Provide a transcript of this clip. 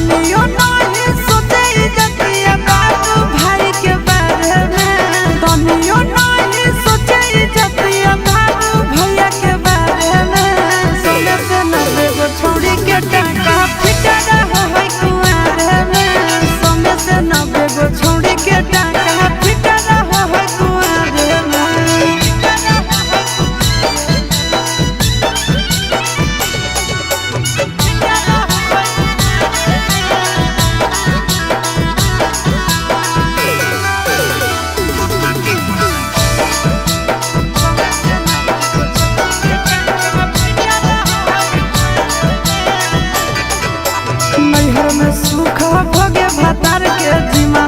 तनियो नहीं सोचे इज्जतिया बाबू भाई के बारे में। तनियो नहीं सोचे इज्जतिया बाबू भैया के बारे में। 100 से 90 गो छोड़ी के टाका फिटा रहो है कुआरे में। 100 से 90 गो छोड़ी के टाका फिटा रहो है कुआरे में। नैहर में सुख भोगे भतार के जिमा।